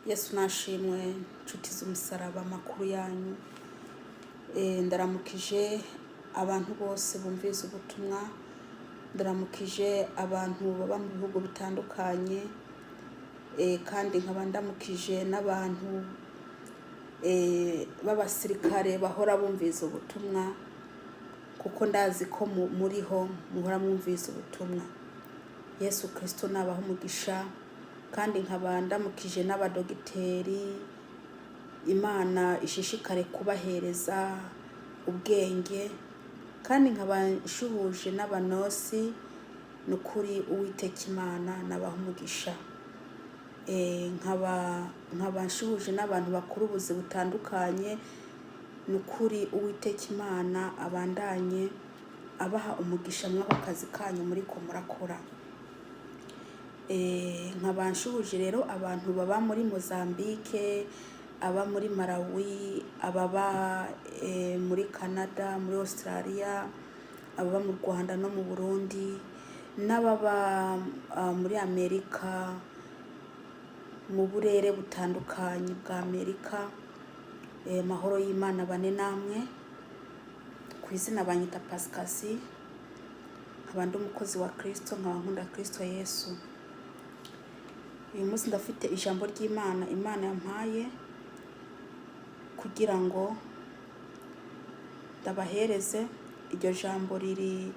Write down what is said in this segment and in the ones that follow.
Yesu nashimwe, nshuti z'umusaraba, amakuru yanyu. Ndaramukije abantu bose bumvise ubutumwa, ndaramukije abantu baba mu bihugu bitandukanye, kandi nkaba ndamukije n'abantu b'abasirikare bahora bumvise ubutumwa, kuko ndazi ko muriho muhora mwumvise ubutumwa. Yesu Kristo nabaha umugisha. Kandi nkaba ndamukije n'abadogiteri, Imana ishishikare kubahereza ubwenge. Kandi nkaba nshuhuje n'abanosi, ni ukuri Uwiteka Imana nabaha umugisha. Nkaba nshuhuje n'abantu bakora ubuzi butandukanye, ni ukuri Uwiteka Imana abandanye abaha umugisha mw'ako kazi kanyu muriko murakora. Nkaba nshuhuje rero abantu baba muri Mozambique, aba muri Malawi, ababa muri Canada, muri Australia, ababa mu Rwanda no mu Burundi, n'ababa muri Amerika, mu burere butandukanye bwa Amerika. Amahoro y'Imana bane namwe. Ku izina banyita Pasikazi, nkaba ndi umukozi wa Kristo, nkaba nkunda Kristo Yesu. Uyu munsi ndafite ijambo ry'Imana Imana yampaye kugira ngo ndabahereze. Iryo jambo riri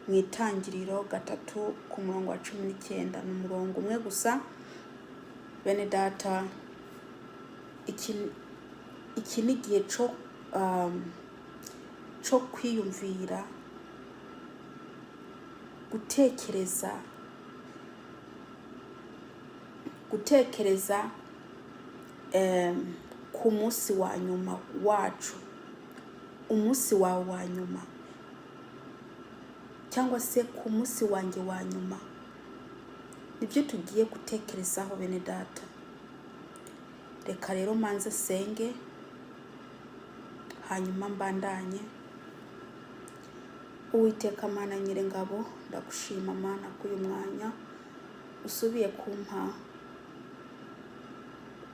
mu Itangiriro 3 ku murongo wa 19, ni umurongo umwe gusa. Bene data, iki ni igihe co kwiyumvira, gutekereza ku munsi wa nyuma wacu, umunsi wawe wa nyuma, cyangwa se ku munsi wanjye wa nyuma. Nibyo tugiye gutekerezaho, bene data. Reka rero manze senge, hanyuma mbandanye. Uwiteka Mana Nyir'ingabo, ndagushima Mana k'uyu mwanya usubiye kumpa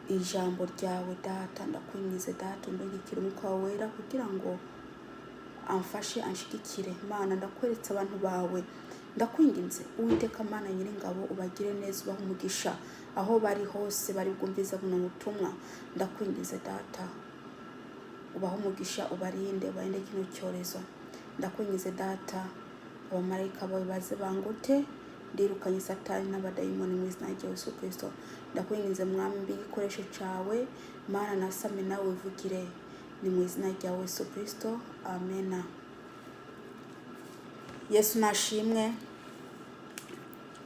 ijambo ryawe. Data, ndakwinginze Data, undungikire Umwuka wawe Wera kugira ngo amfashe, anshigikire. Mana, ndakweretse abantu bawe, ndakwinginze Uwiteka Mana Nyir'ingabo, ubagire neza, ubahe umugisha aho bari hose bari bwumvize buno butumwa. Ndakwinginze Data, ubahe umugisha, ubarinde, ubarinde kino cyorezo. Ndakwinginze Data, abamarayika bawe baze bangute. Ndirukanye Satani n'abadayimoni mu izina rya Yesu Kristo. Ndakwinginze Mwami, mbe igikoresho cyawe Mana, nasame nawe wivugire. Ni mu izina rya Yesu Kristo, amena. Yesu nashimwe.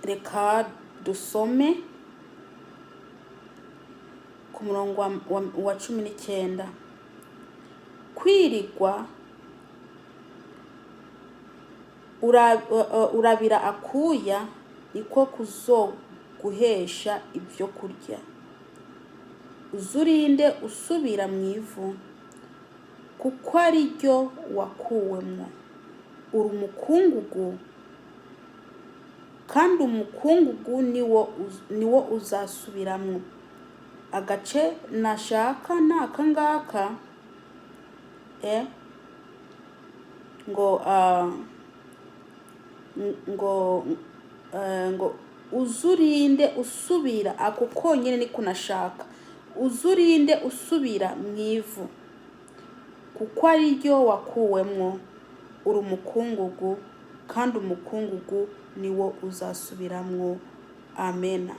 Reka dusome ku murongo wa 19. Kwirigwa urabira akuya niko kuzoguhesha ibyo kurya, uzurinde usubira mu ivu, kuko ari ryo wakuwemwo. Uri umukungugu, kandi umukungugu niwo uzasubiramwo. Agace nashaka ni aka ngaka, ngo uzurinde usubira, ako konyine niko nashaka, uzurinde usubira mu ivu, kuko ari ryo wakuwemwo. Uri umukungugu, kandi umukungugu niwo uzasubiramwo. Amena.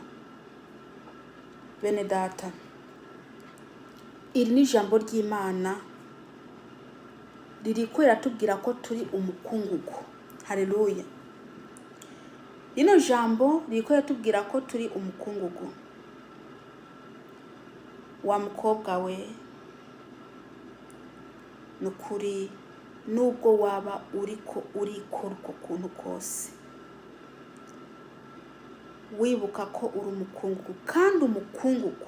Bene data, iri ni ijambo ry'Imana ririko riratubwira ko turi umukungugu. Haleluya! Rino jambo ririko riratubwira ko turi umukungugu. Wa mukobwa we, ni ukuri, nubwo waba uriko urikora uko kuntu kose, wibuka ko uri umukungugu, kandi umukungugu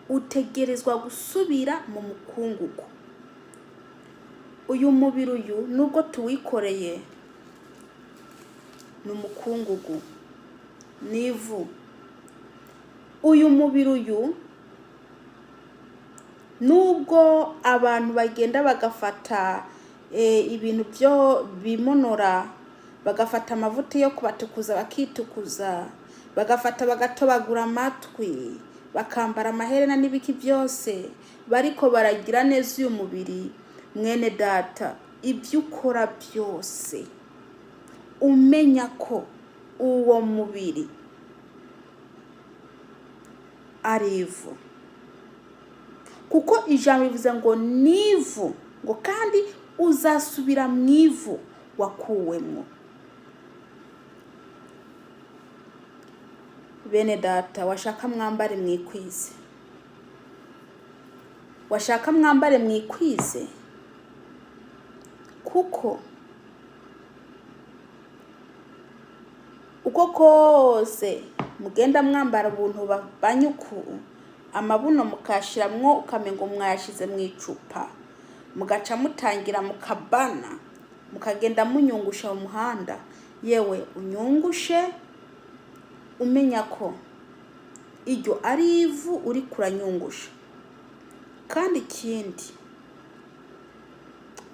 utegerezwa gusubira mu mukungugu. Uyu mubiri uyu, nubwo tuwikoreye, ni umukungugu, ni ivu. Uyu mubiri uyu Nubwo abantu bagenda bagafata ibintu byo bimonora, bagafata amavuta yo kubatukuza bakitukuza, bagafata bagatobagura amatwi, bakambara amaherena n'ibiki byose, bariko baragira neza uyu mubiri. Mwene data, ibyo ukora byose umenya ko uwo mubiri ari ivu, kuko ijambo rivuze ngo ni ivu, ngo kandi uzasubira mu ivu wakuwemo. Bene data, washaka mwambare mwikwize, washaka mwambare mwikwize, kuko uko kose mugenda mwambara ubuntu banyuku, amabuno mukashiramwo ukamengo mwayashize mu icupa, mugaca mutangira mukabana, mukagenda munyungusha mu muhanda. Yewe unyungushe umenya ko iryo ari ivu uri kuranyungusha. Kandi ikindi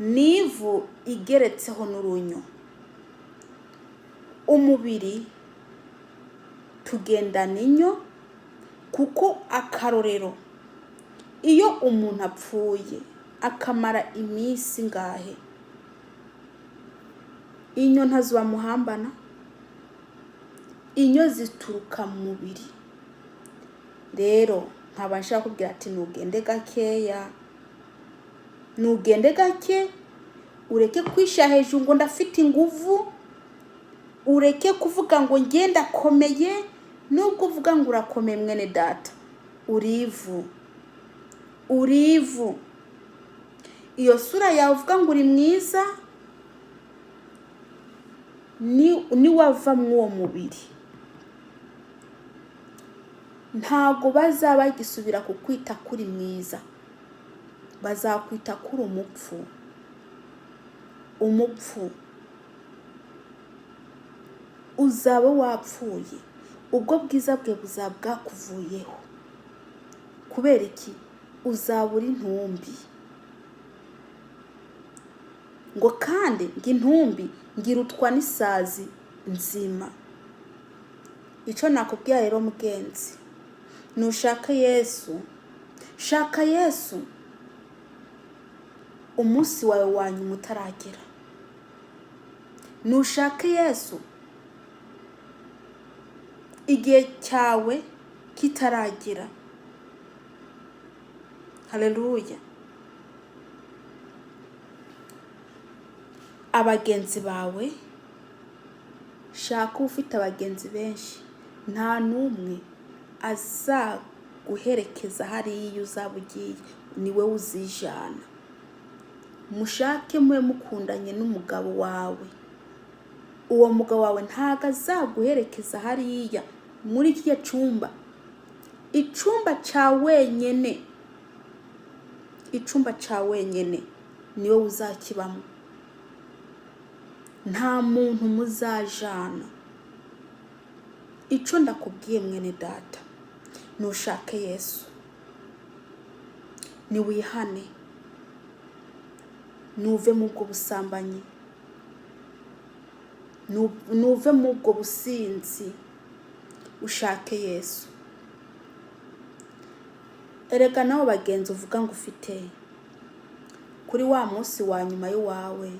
ni ivu igeretseho n'urunyo. Umubiri tugendana inyo, kuko akarorero iyo umuntu apfuye akamara iminsi ngahe, inyo ntazo bamuhambana, inyo zituruka mu mubiri. Rero nkaba nshaka kubwira ati nugende gakeya, nugende gake, ureke kwishyira hejuru ngo ndafite inguvu, ureke kuvuga ngo ngenda akomeye. Nubwo uvuga ngo urakomeye mwene data, uri ivu, uri ivu. Iyo sura yawe uvuga ngo uri mwiza, niwava muri uwo mubiri ntago bazaba bagisubira kukwita kuri mwiza, bazakwita kuri umupfu, umupfu. Uzaba wapfuye, ubwo bwiza bwe buzaba bwakuvuyeho. Kubera iki? Uzaba uri intumbi. Ngo kandi ngo intumbi ngirutwa n'isazi nzima. Icyo nakubwira rero mugenzi, nushaka Yesu, shaka Yesu umunsi wawe wa nyuma utaragera. Nushake Yesu igihe cyawe kitaragera. Haleluya. Abagenzi bawe, shaka ufite abagenzi benshi, nta n'umwe azaguherekeza hariya uzaba ugiye, ni wowe uzijana. Mushake mube mukundanye n'umugabo wawe, uwo mugabo wawe ntago azaguherekeza hariya muri kiriya cyumba, icyumba cya wenyine, icyumba cya wenyine niwe uzakibamo, nta muntu muzajana. Icyo ndakubwiye mwene data, nushake Yesu, niwihane, nuve mu bwo busambanyi, nuve mu bwo businzi, ushake Yesu. Erega nawe bagenzi uvuga ngo ufite, kuri wa munsi wa nyuma y'iwawe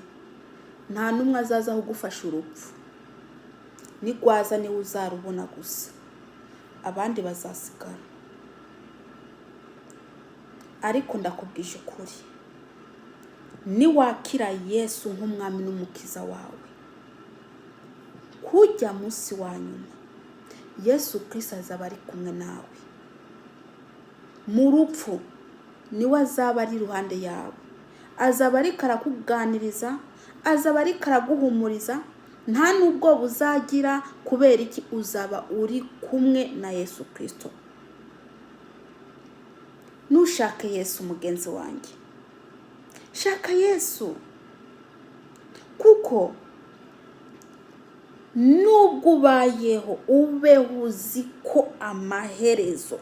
nta n'umwe azaza kugufasha urupfu, nigwaza niwe uzarubona gusa, abandi bazasigara. Ariko ndakubwije ukuri, niwakira Yesu nk'umwami n'umukiza wawe, kujya munsi wa nyuma Yesu Kristo azaba ari kumwe nawe. Mu rupfu niwe azaba ari iruhande yawe, azaba ariko arakuganiriza, azaba ariko araguhumuriza, nta n'ubwoba uzagira. Kubera iki? Uzaba uri kumwe na Yesu Kristo. Nushake Yesu mugenzi wanjye, shaka Yesu, kuko nubwo ubayeho ubeho uzi ko amaherezo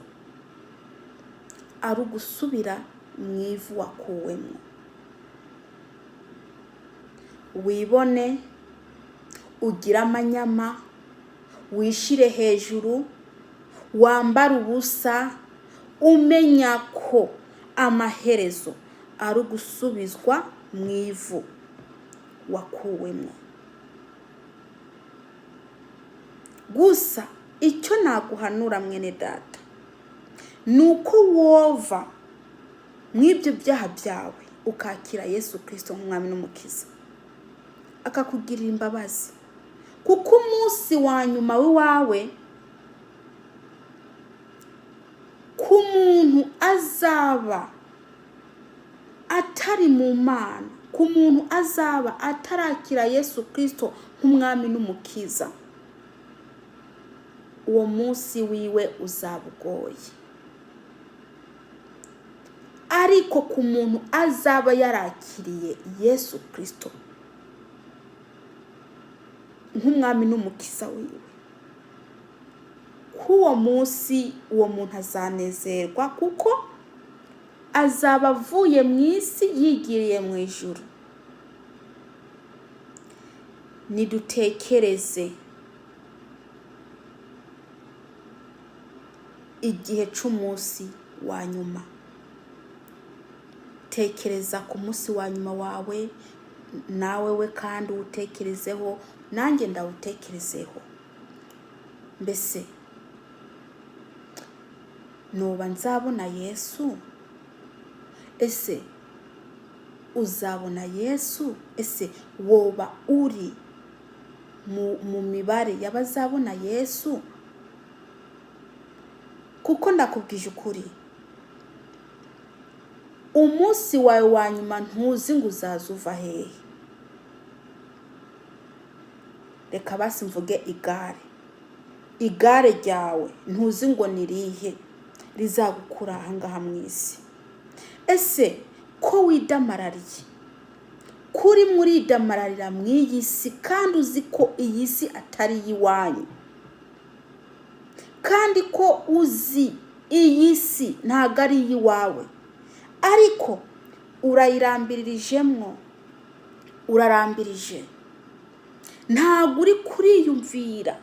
ari ugusubira Mu ivu wakuwemo. Wibone, ugire amanyama, wishire hejuru, wambare ubusa, umenya ko amaherezo ari ugusubizwa mu ivu wakuwemo. Gusa icyo naguhanura, mwene data, ni uko wova mu ibyo byaha byawe, ukakira Yesu Kirisito nk'umwami n'umukiza, akakugirira imbabazi, kuko umunsi wa nyuma w'iwawe, ku muntu azaba atari mu Mana, ku muntu azaba atarakira Yesu Kirisito nk'umwami n'umukiza, uwo munsi wiwe uzaba ugoye. Ariko ku muntu azaba yarakiriye Yesu Kirisito nk'umwami n'umukiza wiwe, k'uwo munsi uwo muntu azanezerwa, kuko azaba avuye mu isi yigiriye mu ijuru. Nidutekereze igihe c'umunsi wa nyuma. Tekereza ku munsi wa nyuma wawe nawe we, kandi uwutekerezeho, nanjye ndawutekerezeho. Mbese noba nzabona Yesu? Ese uzabona Yesu? Ese woba uri mu mibare y'abazabona Yesu? Kuko ndakubwije ukuri, umunsi wawe wa nyuma ntuzi ngo uzaza uva hehe. Reka basi mvuge igare. Igare ryawe ntuzi ngo ni rihe rizagukura ahangaha mu isi. Ese ko widamarariye, kuri muridamararira mu iyi si, kandi uzi ko iyi si atari iy'iwanyu, kandi ko uzi iyi si ntabwo ari iy'iwawe, ariko urayirambiririjemwo, urarambirije, ntabwo uri kuriyumvira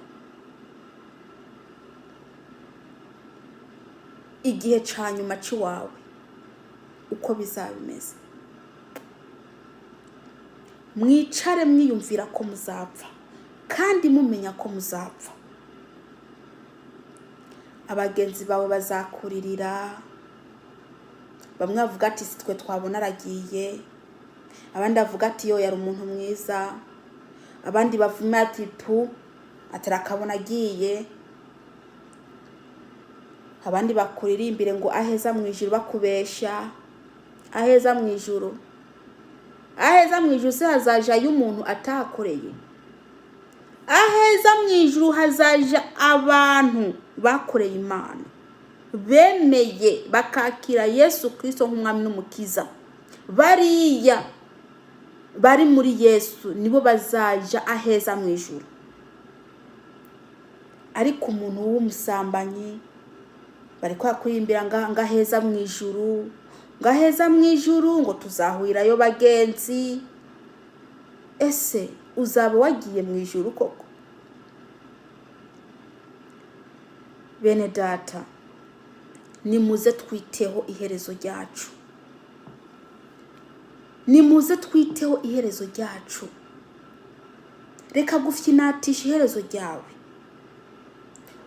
igihe cya nyuma cy'iwawe uko bizaba bimeze. Mwicare mwiyumvira ko muzapfa, kandi mumenya ko muzapfa. Abagenzi bawe bazakuririra, bamwe bavuga ati: "Si twe twabona aragiye", abandi bavuga ati: "Yo, yari umuntu mwiza", abandi bavume ati: "Pu, atarakabona agiye", abandi bakuririmbire ngo aheza mu ijuru, bakubesha. Aheza mu ijuru, aheza mu ijuru se hazajayo umuntu atahakoreye? Aheza mu ijuru hazaja abantu bakoreye Imana, bemeye bakakira Yesu Kirisito nk'umwami n'umukiza. Bariya bari muri Yesu nibo bazaja aheza mu ijuru. Ariko umuntu w'umusambanyi, bari kwakurimbira ngo aheza mu ijuru, ngo aheza mu ijuru, ngo tuzahurirayo bagenzi. Ese uzaba wagiye mu ijuru koko? Bene data, nimuze twiteho iherezo ryacu, nimuze twiteho iherezo ryacu. Reka gufyinatisha iherezo ryawe.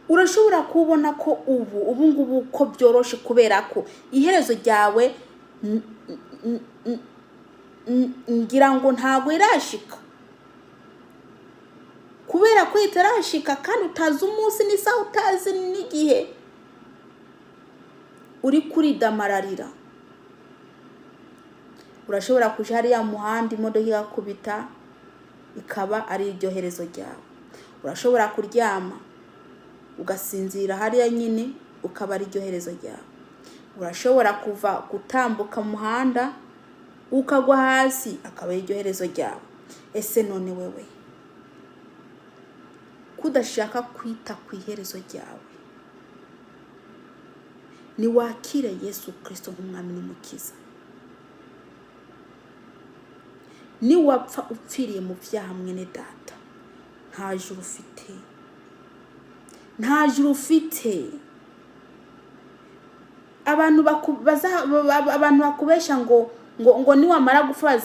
Urashobora kubona ko ubu ngubu ko byoroshe, kubera ko iherezo ryawe ngira ngo ntabwo irashika, kubera ko itarashika kandi utazi umunsi n'isaha, utazi n'igihe, uri kuridamararira. Urashobora kuja hariya muhanda, imodoka igakubita, ikaba ari iryo herezo ryawe. Urashobora kuryama ugasinzira hariya nyine, ukaba ari iryo herezo ryawe. Urashobora kuva gutambuka mu muhanda, ukagwa hasi, akaba ari iryo herezo ryawe. Ese none wewe kudashaka kwita ku iherezo ryawe? Niwakire Yesu Kirisito nk'umwami n'umukiza. Niwapfa upfiriye mu byaha, mwene data, nta juru ufite, nta juru ufite. Abantu bakubesha ngo niwamara gupfa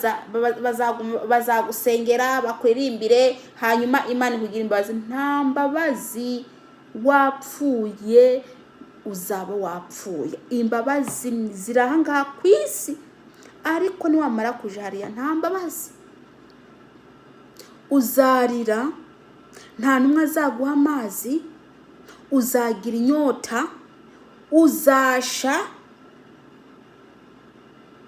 bazagusengera, bakuririmbire, hanyuma Imana ikugira imbabazi. Nta mbabazi, wapfuye uzaba wapfuye. Imbabazi ziri aha ngaha ku isi, ariko niwamara kuja hariya nta mbabazi. Uzarira, nta n'umwe azaguha amazi, uzagira inyota, uzasha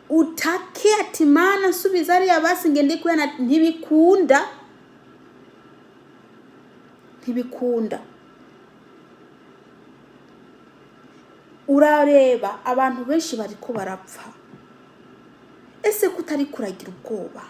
utake ati: "Mana, nsubiza ariya basi ngende kuyana." Ntibikunda, ntibikunda. Urareba abantu benshi bariko barapfa. Ese ko utari kuragira ubwoba?